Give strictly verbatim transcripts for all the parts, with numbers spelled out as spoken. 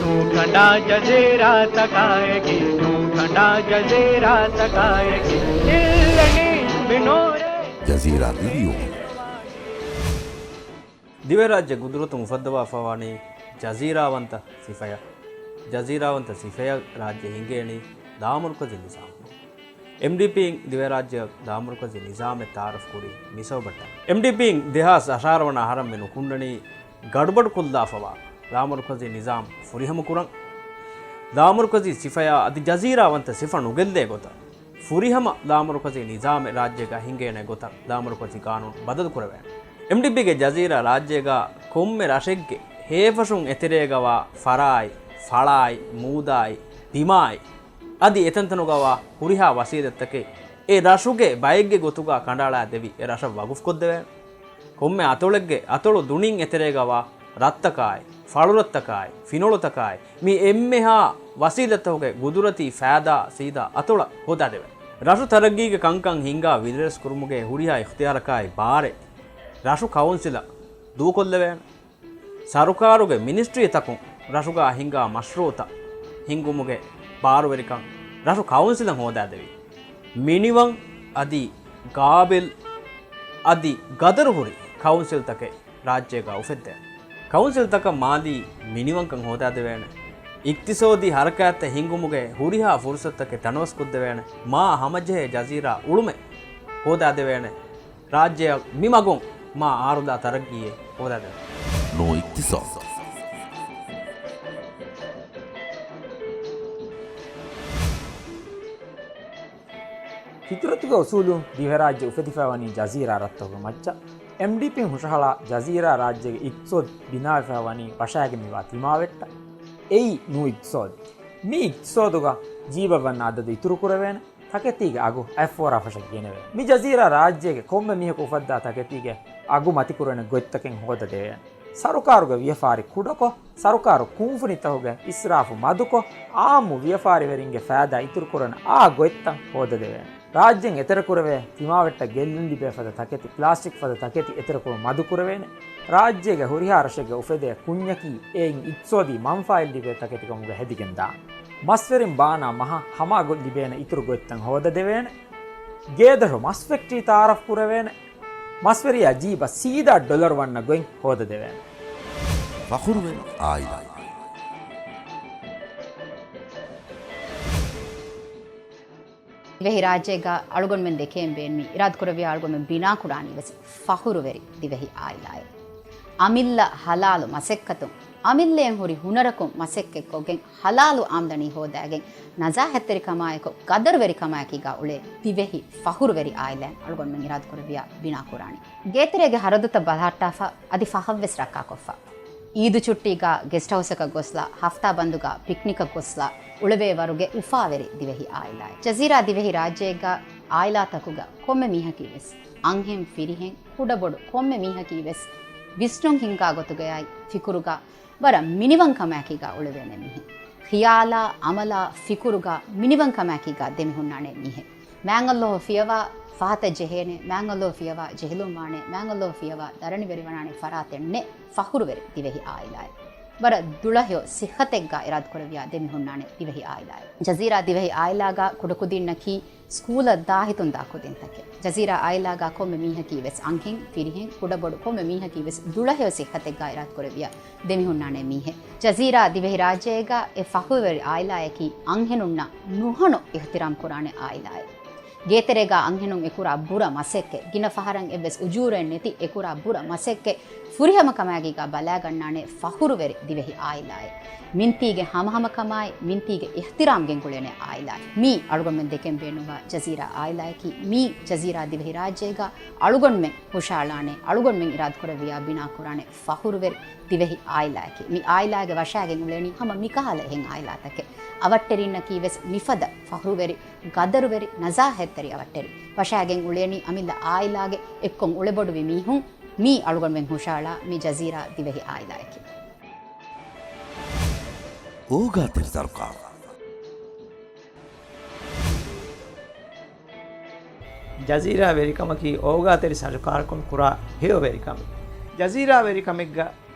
ނޫޓަނޑާ ޖަޒީރާތަކާއެކީ، ނޫޓަނޑާ ޖަޒީރާތަކާއެކީ، އިއްލަނީ ބިނޯރޭ. ޖަޒީރާ ރިވިއު. ދިވެހިރާއްޖެ ގުދުރަތުން އުފައްދަވާފަވާނީ ޖަޒީރާވަންތަ ސިފަޔަށް. ޖަޒީރާވަންތަ ސިފަޔަށް ރާއްޖެ ހިނގޭނީ ލާމަރުކަޒީ ނިޒާމުން. އެމްޑީޕީން ދިވެހިރާއްޖެއަށް ލާމަރުކަޒީ ނިޒާމެއް ތައާރަފް ކުރީ މި ސަބަބަށްޓަކައި. އެމްޑީޕީން ދެހާސް އަށާރަ ވަނަ އަހަރަށް މި ނުކުންނަނީ ގަޑުބަޑުކޮށްލާފަވާ ލާމަރުކަޒީ ނިޒާމް ފުރިހަމަކުރަން. ލާމަރުކަޒީ ސިފަޔާ އަދި ޖަޒީރާވަންތަ ސިފަ ނުގެއްލޭ ގޮތަށް ފުރިހަމަ ލާމަރުކަޒީ ނިޒާމެއް ރާއްޖޭގަ ހިނގޭނެ ގޮތަށް ލާމަރުކަޒީ ގާނޫނު ބަދަލުކުރެވޭނެ. އެމްޑީޕީގެ ޖަޒީރާ ރާއްޖޭގަ ކޮންމެ ރަށެއްގެ ހޭފަށުން އެތެރޭގަވާ ފަރާއި، ފަޅާއި، މޫދާއި، ދިމާއި، އަދި އެތަންތަނުގަވާ ހުރިހާ ވަސީލަތްތަކެއް އެ ރަށުގެ ބައެއްގެ ގޮތުގަ ކަނޑައަޅާ ދެވި އެ ރަށަށް ވަގުފްކޮށްދެވޭނެ. ކޮންމެ އަތޮޅެއްގެ އަތޮޅު ދުނިން އެތެރޭގަވާ ރަށްތަކާއި، ފަޅުރަށްތަކާއި، ފިނޮޅުތަކާއި، މި އެންމެހާ ވަސީލަތްތަކުގެ ގުދުރަތީ ފައިދާ ސީދާ އަތޮޅަށް ހޯދާދެވޭނެ. ރަށު ތަރައްގީގެ ކަންކަން ހިންގާ ވިލިރަސްކުރުމުގެ ހުރިހާ އިޚްތިޔާރަކާއި ބާރެއް ރަށު ކައުންސިލަށް ދޫކޮށްލެވޭނެ. ސަރުކާރުގެ މިނިސްޓްރީތަކުން ރަށުގަ ހިނގާ މަޝްރޫއުތައް ހިންގުމުގެ ބާރުވެރިކަން ރަށު ކައުންސިލަށް ހޯދާދެވި، މިނިވަން އަދި ގާބިލް އަދި ގަދަރުހުރި ކައުންސިލްތަކެއް ރާއްޖޭގަ އުފެއްދޭނެ. ކައުންސިލްތަކަށް މާލީ މިނިވަންކަން ހޯދާދެވޭނެ. އިޤްތިޞާދީ ހަރަކާތްތައް ހިންގުމުގެ ހުރިހާ ފުރުޞަތުތަކެއް ތަނަވަސްކޮށްދެވޭނެ. މާ ހަމަޖެހޭ ޖަޒީރާ އުޅުމެއް ހޯދާދެވޭނެ. ރާއްޖެއަށް މި މަގުން މާ އާރުލާ ތަރައްގީއެއް ހޯދާދެވޭނެ. ނޫ އިޤްތިޞާދު. ފިޠުރަތުގެ އުޞޫލުން ދިވެހިރާއްޖެ އުފެދިފައިވަނީ ޖަޒީރާ ރަށްތަކުގެ މައްޗަށް. އެމްޑީޕީން ހުށަހަޅާ ޖަޒީރާ ރާއްޖޭގެ އިޤްތިޞާދު ބިނާވެފައިވަނީ ވަށާގެން މިވާ ތިމާވެއްޓަށް. އެއީ ނޫ އިޤްތިޞާދު. މި އިޤްތިޞާދުގަ ޖީބަށް ވަންނަ އަދަދު އިތުރުކުރެވޭނެ. ތަކެތީގެ އަގު އަތްފޯރާ ފަށަށް ގެނެވޭ. މި ޖަޒީރާ ރާއްޖޭގެ ކޮންމެ މީހަކު އުފައްދާ ތަކެތީގެ އަގު މަތިކުރެވޭނެ ގޮތްތަކެއް ހޯދަދެވޭނެ. ސަރުކާރުގެ ވިޔަފާރި ކުޑަކޮށް، ސަރުކާރު ކުންފުނިތަކުގެ އިސްރާފު މަދުކޮށް، އާއްމު ވިޔަފާރިވެރިންގެ ފައިދާ އިތުރުކުރަން އާ ގޮތްތައް ހޯދަދެވޭނެ. ރާއްޖޭން އެތެރެކުރެވޭ ތިމާވެއްޓަށް ގެއްލުން ލިބޭ ފަދަ ތަކެތި، ޕްލާސްޓިކް ފަދަ ތަކެތި އެތެރެކުރުން މަދުކުރެވޭނެ. ރާއްޖޭގެ ހުރިހާ ރަށެއްގެ އުފެދޭ ކުންޏަކީ އެއިން އިޤްތިޞާދީ މަންފާއެއް ލިބޭ ތަކެތިކަމުގަ ހެދިގެން ދާނެ. މަސްވެރިން ބާނާ މަހަށް ހަމަ އަގު ލިބޭނެ އިތުރު ގޮތްތައް ހޯދަދެވޭނެ. ގޭދޮށު މަސް ފެކްޓްރީ ތައާރަފް ކުރެވޭނެ. މަސްވެރިޔާ ޖީބަށް ސީދާ ޑޮލަރު ވަންނަ ގޮތް ހޯދަދެވޭނެ. ފަޚުރުވެރި އާއިލާ. ދިވެހި ރާއްޖޭގަ އަޅުގަނޑުމެން ދެކޭން ބޭނުމީ އިރާދަކުރެއްވިޔާ އަޅުގަނޑުމެން ބިނާކުރާނީ ވެސް ފަޚުރުވެރި ދިވެހި އާއިލާއެއް. އަމިއްލަ ހަލާލު މަސައްކަތުން، އަމިއްލައިން ހުރި ހުނަރަކުން މަސައްކަތްކޮށްގެން، ހަލާލު އާމްދަނީ ހޯދާގެން، ނަޒާހަތްތެރިކަމާއެކު، ގަދަރުވެރިކަމާއެކީގާ އުޅޭ ދިވެހި ފަޚުރުވެރި އާއިލާއެއް އަޅުގަނޑުމެން އިރާދަކުރެއްވިޔާ ބިނާކުރާނީ. ގޭތެރޭގެ ހަރަދުތައް ބަލަހައްޓާފަ، އަދި ފަހަށްވެސް ރައްކާކޮށްފަ. އީދު ޗުއްޓީގާ ގެސްޓްހައުސަކަށް ގޮސްލާ، ހަފްތާ ބަންދުގާ ޕިކްނިކަށް ގޮސްލާ، އުޅެވޭ ވަރުގެ އުފާވެރި ދިވެހި އާއިލާއެއް. ޖަޒީރާ ދިވެހި ރާއްޖޭގާ އާއިލާތަކުގަ ކޮންމެ މީހަކީވެސް، އަންހެން ފިރިހެން، ކުޑަބޮޑު ކޮންމެ މީހަކީވެސް، ވިސްނުން ހިންގާ ގޮތުގައާއި ފިކުރުގާ ވަރަށް މިނިވަންކަމާއެކީގާ އުޅެވޭނެ މީހެއް. ޚިޔާލާ، އަމަލާ، ފިކުރުގާ މިނިވަންކަމާއެކީގާ ދެމިހުންނާނެ މީހެއް. މާތް ﷲ ފިޔަވާ ފަހަތަށް ޖެހޭނެ، މާތް ﷲ ފިޔަވާ ޖެހިލުން ވާނެ، މާތް ﷲ ފިޔަވާ ދަރަނިވެރިވާނެ ފަރާތެއް ނެތް ފަޚުރުވެރި ދިވެހި އާއިލާއެއް. ވަރަށް ދުޅަހެޔޮ ސިއްހަތެއްގާ އިރާދަކުރެއްވިޔާ ދެމިހުންނާނެ ދިވެހި އާއިލާއެއް. ޖަޒީރާ ދިވެހި އާއިލާގާ ކުޑަކުދިންނަކީ ސްކޫލަށް ދާހިތުން ދާ ކުދިންތަކެއް. ޖަޒީރާ އާއިލާގާ ކޮންމެ މީހަކީވެސް އަންހެން، ފިރިހެން، ކުޑަބޮޑު ކޮންމެ މީހަކީވެސް ދުޅަހެޔޮ ސިއްހަތެއްގާ އިރާދަކުރެއްވިޔާ ދެމިހުންނާނެ މީހެއް. ޖަޒީރާ ދިވެހި ރާއްޖޭގާ އެ ފަޚުރުވެރި އާއިލާއަކީ އަންހެނުންނަށް ނުހަނު އިޙްތިރާމް ކުރާނެ އާއިލާއެއް. ގޭތެރޭގާ އަންހެނުން އެކުރާ ބުރަ މަސައްކަތް، ގިނަ ފަހަރަށް އެއްވެސް އުޖޫރައެއް ނެތި އެކުރާ ބުރަ މަސައްކަތް ފުރިހަމަކަމާގީގާ ބަލާގަންނާނެ ފަޚުރުވެރި ދިވެހި އާއިލާއެއް. މިންތީގެ ހަމަހަމަކަމާއި، މިންތީގެ އިޙްތިރާމް ގެންގުޅޭނެ އާއިލާއެއް. މީ އަޅުގަނޑުމެން ދެކެން ބޭނުންވާ ޖަޒީރާ އާއިލާއަކީ. މީ ޖަޒީރާ ދިވެހިރާއްޖޭގާ އަޅުގަނޑުމެން ހުށައަޅާނެ، އަޅުގަނޑުމެން އިރާދަކުރެއްވިޔާ ބިނާކުރާނެ ފަޚުރުވެރި ދިވެހި އާއިލާއަކީ. މި އާއިލާގެ ވަށާގެން އުޅޭނީ ހަމަ މިކަހަލަ އެހެން އާއިލާތަކެއް. އަވަށްޓެރިންނަކީވެސް މިފަދަ ފަޚުރުވެރި، ގަދަރުވެރި، ނަޒާހަތްތެރި އަވަށްޓެރި. ވަށާގެން އުޅޭނީ އަމިއްލަ އާއިލާގެ އެއްކޮށް އުޅެބޮޑުވި މީހުން. މީ އަޅުގަނޑުމެން ހުށައަޅާ މި ޖަޒީރާ ދިވެހި އާއިލާއަކީ. އޯގާތެރި ސަރުކާރު. ޖަޒީރާ ވެރިކަމަކީ އޯގާތެރި ސަރުކާރަކުން ކުރާ ހެޔޮ ވެރިކަމެއް. ޖަޒީރާ ވެރިކަމެއްގަ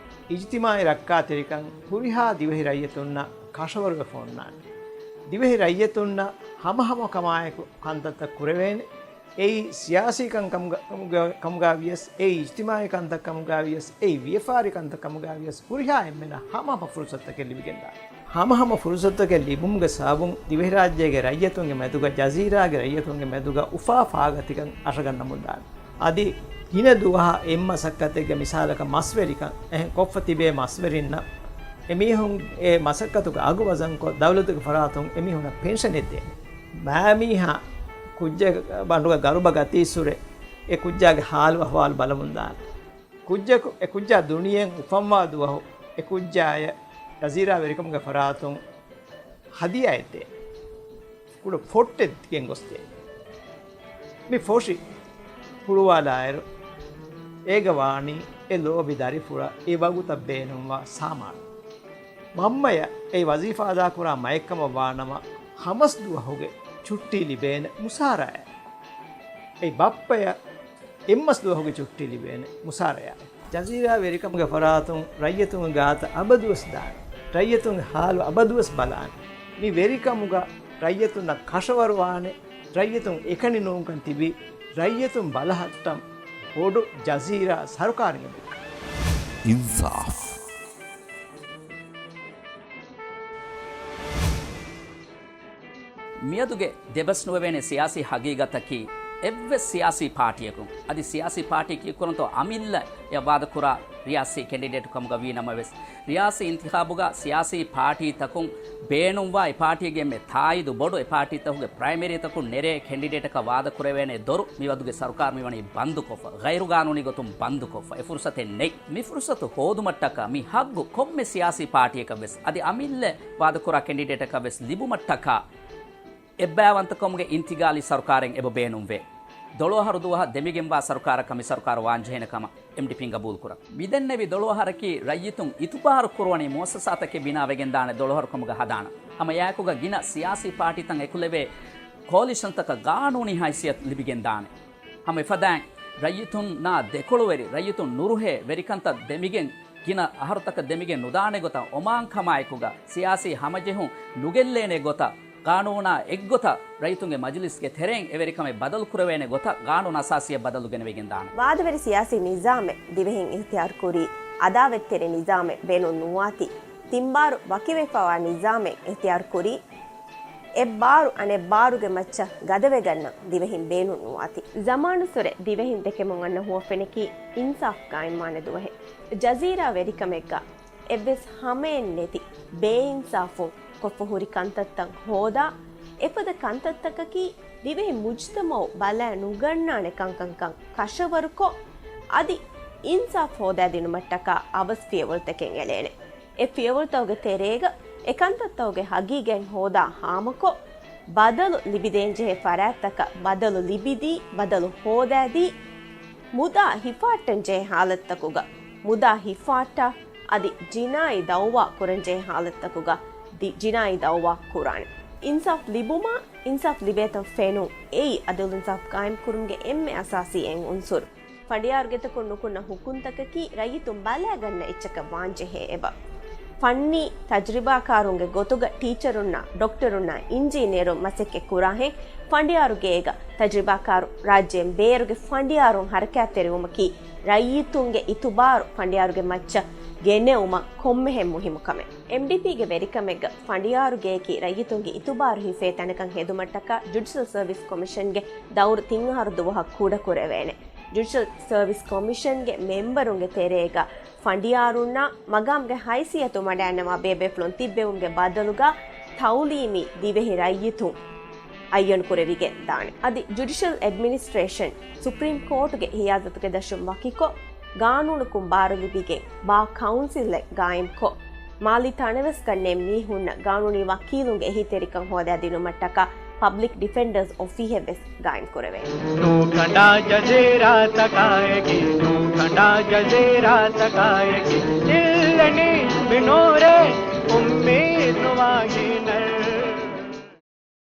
އިޖްތިމާޢީ ރައްކާތެރިކަން ހުރިހާ ދިވެހި ރައްޔިތުންނަށް ކަށަވަރުވެފަ އޮންނާނެ. ދިވެހި ރައްޔިތުންނަށް ހަމަހަމަކަމާއެކު ކަންތައްތައް ކުރެވޭނެ. އެއީ ސިޔާސީ ކަންކަމުގަ-، ކަމުގަ-، ކަމުގަ ވިޔަސް، އެއީ އިޖްތިމާޢީ ކަންތައް ކަމުގަ ވިޔަސް، އެއީ ވިޔަފާރި ކަންތައް ކަމުގަ ވިޔަސް، ހުރިހާ އެންމެނަށް ހަމަހަމަ ފުރުސަތުތަކެއް ލިބިގެންދާނެ. ހަމަހަމަ ފުރުސަތުތަކެއް ލިބުމުގެ ސަބަބުން ދިވެހިރާއްޖޭގެ ރައްޔިތުންގެ މެދުގަ، ޖަޒީރާގެ ރައްޔިތުންގެ މެދުގަ އުފާ ފާގަތިކަން އަށަގަންނަމުންދާނެ. އަދި ގިނަ ދުވަހަށް އެއް މަސައްކަތެއްގެ މިސާލަކަށް މަސްވެރިކަން އެހެން ކޮށްފަ ތިބޭ މަސްވެރިންނަށް އެމީހުން އެ މަސައްކަތުގެ އަގު ވަޒަންކޮށް، ދައުލަތުގެ ފަރާތުން އެމީހުންނަށް ޕެންޝަނެއް ދޭނެ. މާމީހާ ކުއްޖެއް ބަނޑުގަ ގަރުބަ ގަތީއްސުރެ، އެ ކުއްޖާގެ ހާލު އަހުވާލު ބަލަމުންދާނެ. ކުއްޖަކު، އެ ކުއްޖާ ދުނިޔެއަށް އުފަންވާ ދުވަހު އެ ކުއްޖާޔަށް ޖަޒީރާ ވެރިކަމުގެ ފަރާތުން ހަދިޔާއެއް ދޭ. ކުޑަ ފޮއްޓެއް ގެންގޮސްދޭ. މި ފޮށި ހުޅުވާލާއިރު، އޭގަ ވާނީ އެ ލޯބި ދަރިފުޅަށް އެ ވަގުތަށް ބޭނުންވާ ސާމާނު. މަންމަޔަށް އެ ވަޒީފާ އަދާކުރާ މައެއްކަމަށް ވާނަމަ، ހަމަސް ދުވަހުގެ ޗުއްޓީ ލިބޭނެ މުސާރަޔާ. އެ ބައްޕަޔަށް އެއްމަސް ދުވަހުގެ ޗުއްޓީ ލިބޭނެ މުސާރަޔާ. ޖަޒީރާ ވެރިކަމުގެ ފަރާތުން ރައްޔިތުންގެ ގާތަށް އަބަދުވެސް ދާނެ. ރައްޔިތުންގެ ހާލު އަބަދުވެސް ބަލާނެ. މި ވެރިކަމުގަ ރައްޔިތުންނަށް ކަށަވަރުވާނެ. ރައްޔިތުން އެކަނި ނޫންކަން ތިބި، ރައްޔިތުން ބަލަހައްޓަން ބޮޑު ޖަޒީރާ ސަރުކާރެއް އެބަ. އިންސާފް. މިއަދުގެ ދެބަސްނުވެވޭނެ ސިޔާސީ ހަގީގަތަކީ، އެއްވެސް ސިޔާސީ ޕާޓީއަކުން، އަދި ސިޔާސީ ޕާޓީ ކީއްކުރަންތޯ އަމިއްލަ އެ ވާދަކުރާ ރިޔާސީ ކެންޑިޑޭޓު ކަމުގަ ވީ ނަމަވެސް، ރިޔާސީ އިންތިޚާބުގަ ސިޔާސީ ޕާޓީތަކުން ބޭނުންވާ އެ ޕާޓީގެ އެންމެ ތާއީދު ބޮޑު އެ ޕާޓީތަކުގެ ޕްރައިމަރީތަކުން ނެރޭ ކެންޑިޑޭޓަކަށް ވާދަކުރެވޭނެ ދޮރު މިވަގުގެ ސަރުކާރު މިވަނީ ބަންދުކޮށްފަ، ޣައިރުގާނޫނީ ގޮތުން ބަންދުކޮށްފަ، އެ ފުރުސަތެއް ނެތް. މި ފުރުސަތު ހޯދުމަށްޓަކާ މި ހައްގު ކޮންމެ ސިޔާސީ ޕާޓީއަކަށްވެސް، އަދި އަމިއްލަ ވާދަކުރާ ކެންޑިޑޭޓަކަށްވެސް ލިބުމަށްޓަކާ، އެއްބައިވަންތަކަމުގެ އިންތިގާލީ ސަރުކާރެއް އެބަ ބޭނުންވޭ. ދޮޅު އަހަރު ދުވަހަށް ދެމިގެންވާ ސަރުކާރަކަށް މި ސަރުކާރު ވާންޖެހޭނެ ކަމަށް އެމްޑީޕީން ގަބޫލުކުރަން. މިދެންނެވި ދޮޅު އަހަރަކީ ރައްޔިތުން އިތުބާރު ކުރުވަނީ މުއައްސަސާތަކެއް ބިނާވެގެންދާނެ ދޮޅު އަހަރު ކަމުގަ ހަދާނަން. ހަމަ އެއާއެކުގަ ގިނަ ސިޔާސީ ޕާޓީތައް އެކުލެވޭ ކޯލިޝަންތަކަށް ގާނޫނީ ހައިސިއްޔަތު ލިބިގެންދާނެ. ހަމަ އެފަދައިން ރައްޔިތުންނާ ދެކޮޅުވެރި، ރައްޔިތުން ނުރުހޭ ވެރިކަންތައް ދެމިގެން، ގިނަ އަހަރުތަކަށް ދެމިގެން ނުދާނެ ގޮތަށް އޮމާންކަމާއެކުގަ ސިޔާސީ ހަމަޖެހުން ނުގެއްލޭނެ ގޮތަށް، ގާނޫނާ އެއްގޮތަށް ރައްޔިތުންގެ މަޖިލިސްގެ ތެރެއިން އެވެރިކަމެއް ބަދަލުކުރެވޭނެ ގޮތަށް ގާނޫނު އަސާސީއަށް ބަދަލު ގެނެވިގެން ދާނެ. ވާދަވެރި ސިޔާސީ ނިޒާމެއް ދިވެހިން އިހްތިޔާރުކުރީ، އަދާވަތްތެރި ނިޒާމެއް ބޭނުން ނުވާތީ، ތިންބާރު ވަކިވެފަވާ ނިޒާމެއް އިހްތިޔާރުކުރީ، އެއްބާރު އަނެއްބާރުގެ މައްޗަށް ގަދަވެގަންނަން ދިވެހިން ބޭނުން ނުވާތީ. ޒަމާނުއްސުރެ ދިވެހިން ދެކެމުން އަންނަ ހުވަފެނަކީ އިންސާފް ގާއިމްވާނެ ދުވަހެއް. ޖަޒީރާ ވެރިކަމެއްގަ އެއްވެސް ހަމައެއް ނެތި ބޭއިންސާފުން ކޮށްފަ ހުރި ކަންތައްތައް ހޯދާ، އެފަދަ ކަންތައްތަކަކީ ދިވެހި މުޖްތަމައު ބަލާ ނުގަންނާނެ ކަންކަންކަން ކަށަވަރުކޮށް، އަދި އިންސާފް ހޯދާދިނުމަށްޓަކާ އަވަސް ފިޔަވަޅުތަކެއް އެޅޭނެ. އެ ފިޔަވަޅުތަކުގެ ތެރޭގަ އެ ކަންތައްތަކުގެ ހަގީގަތް ހޯދާ ހާމަކޮށް، ބަދަލު ލިބިދޭންޖެހޭ ފަރާތްތަކަށް ބަދަލު ލިބިދީ، ބަދަލު ހޯދާދީ، މުދާ ހިފާއްޓަންޖެހޭ ހާލަތްތަކުގަ މުދާ ހިފާއްޓާ، އަދި ޖިނާއީ ދައުވާ ކުރަންޖެހޭ ހާލަތްތަކުގަ ދި-، ޖިނާއީ ދައުވާ ކުރާނެ. އިންސާފް ލިބުމާ، އިންސާފް ލިބޭތަން ފެނުން، އެއީ އަދުލު އިންސާފް ގާއިމްކުރުމުގެ އެންމެ އަސާސީ އެއް އުންސުރު. ފަނޑިޔާރުގެތަކުން ނުކުންނަ ހުކުމްތަކަކީ ރައްޔިތުން ބަލާގަންނަ އެއްޗަކަށް ވާންޖެހޭ އެބަ. ފަންނީ ތަޖްރިބާކާރުންގެ ގޮތުގަ ޓީޗަރުންނާ، ޑޮކްޓަރުންނާ، އިންޖީނިއަރުން މަސައްކަތް ކުރާހެން ފަނޑިޔާރުގޭގަ ތަޖްރިބާކާރު ރާއްޖޭން ބޭރުގެ ފަނޑިޔާރުން ހަރަކާތްތެރިވުމަކީ ރައްޔިތުންގެ އިތުބާރު ފަނޑިޔާރުގެ މައްޗަށް ގެނެވުމަށް ކޮންމެހެން މުހިއްމު ކަމެއް. އެމްޑީޕީގެ ވެރިކަމެއްގަ ފަނޑިޔާރުގެއަކީ ރައްޔިތުންގެ އިތުބާރު ހިފޭ ތަނަކަށް ހެދުމަށްޓަކާ ޖުޑިޝަލް ސަރވިސް ކޮމިޝަންގެ ދައުރު ތިން އަހަރު ދުވަހަށް ކުޑަކުރެވޭނެ. ޖުޑިޝަލް ސަރވިސް ކޮމިޝަންގެ މެމްބަރުންގެ ތެރޭގަ ފަނޑިޔާރުންނާ މަގާމްގެ ހައިސިއްޔަތު މަޑާންނަވާ ބޭބޭފުޅުން ތިއްބެވުމުގެ ބަދަލުގަ ތައުލީމީ ދިވެހި ރައްޔިތުން އައްޔަން ކުރެވިގެން ދާނެ. އަދި ޖުޑިޝަލް އެޑްމިނިސްޓްރޭޝަން ސުޕްރީމް ކޯޓުގެ ހިޔާޒަތުގެ ދަށުން ވަކިކޮށް، ގާނޫނުކުން ބާރުލިބިގެން ބާ ކައުންސިލެއް ގާއިމްކޮށް، މާލީ ތަނެވެސް ގަންނޭ މީހުންނަށް ގާނޫނީ ވަކީލުންގެ އެހީތެރިކަން ހޯދާދިނުމަށްޓަކާ ޕަބްލިކް ޑިފެންޑަރސް އޮފީހެއްވެސް ގާއިމްކުރެވޭނެ. ނުކަނޑާ ޖަޒީރާތަކާއެކީ، ނުކަނޑާ ޖަޒީރާތަކާއެކީ، އިއްލަނީ މިނޫރޭ އުއްމީދު ނުވާ ހި